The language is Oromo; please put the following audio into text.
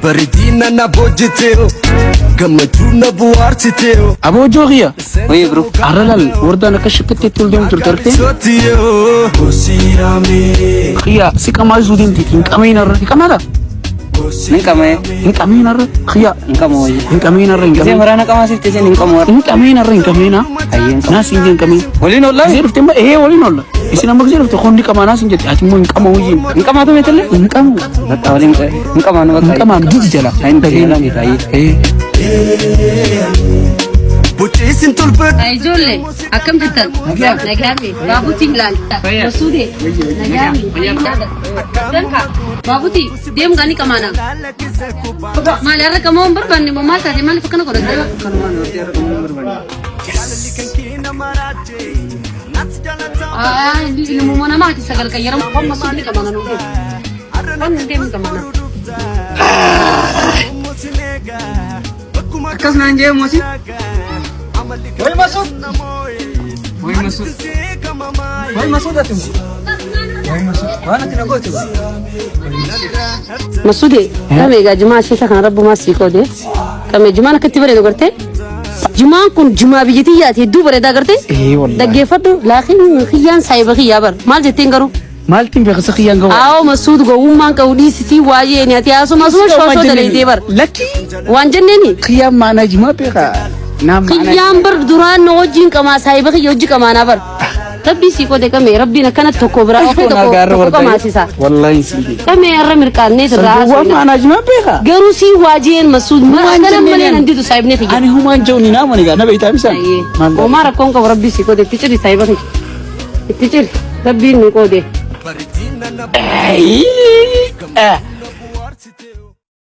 Bareedina na boojjitee gammachuu na bohaarsitee. Aboo Jooqiya. Wayii bro. Har'a laal wardaan akka shakkattee ol deemu turte argitee? Kiyya si qamaasuu deemti hin qamayin har'a. Hin qamaadha? Nin qama'ee. Hin qamayin har'a. Kiyya Hin qamu wayii. hin qamayin har'a hin Isee qamayin. maraana qamaa siif teessee hin qamu har'a. Hin qamayin har'a hin qamayin ha. Hayyee hin qamu. Naas hin hin qamayin. Waliin oollaa? Isee dhufte immoo ee waliin oolla. Isin amma gisee dhufte hundi qamaa naas hin jette ati immoo hin qamu wayii. Hin qamaatu meetillee? Hin qamu. Bakka waliin hin qamaanu bakka. Hin qamaanu didi jala. Hin jala miti hayyee. Ee. Bucciisin tolfadhu. Ijoollee akkam jirtan? Nagaame. Baabutiin ilaali. Masuudee. Nagaame. Danka. Baabuti deemu gaanii qamaana. Maali har'a qamoo hin barbaanne moo maal taate maaliif akkana godhatte? Ilmuma namaati sagal qayyaramu. Waan masuudni qamaana nuu deemu. Waan hin deemu qamaana. Akkas naan jee moosi. Wayi masuud. Wayi masuud. Wayi masuud ati moo? Wayi masuud. Waan ati na goote. Masuudee kame egaa jimaa asheeta kana rabbumaa sii qoode. Kame jimaan akkatti bareedu gartee? Jimaan kun jimaa biyya tiyyaati hedduu bareedaa gartee? Ee wallahi. Dhaggeeffadhu laakiin kiyyaan saayiba kiyyaa bar maal jetteen garuu? Maaltiin beeksisa kiyyaan gahu? Aawoo Masuud gowwummaan qabu dhiisisii waa'ee ni ati haasuma asuma shoosoo daleetee bar. Lakki Waan jenneeni? kiyyaan maanaa jimaa beekaa. Naam maanaa. Kiyyaan bar duraan na wajjin qamaa saayiba kiyya hojii qamaanaa bar. Rabbii sii qoode qamee rabbiin akkana tokko biraa ofii tokko tokko qamaasisa. Wallahi siin beeka. Qamee har'a mirqaannee sirraa Gowwaan haasofna. maanaa jimaa beekaa. Garuu sii waajeen Masuud Humaan akkana jenneen malee ani. nan didu saayibni kiyya. Ani humaan jiru ni naamani gaa na beektaa misaan. Maal Homaa rakkoon qabu rabbii sii qoode itti ciri saayiba kiyya. Itti ciri rabbiin nu qoode. Eh.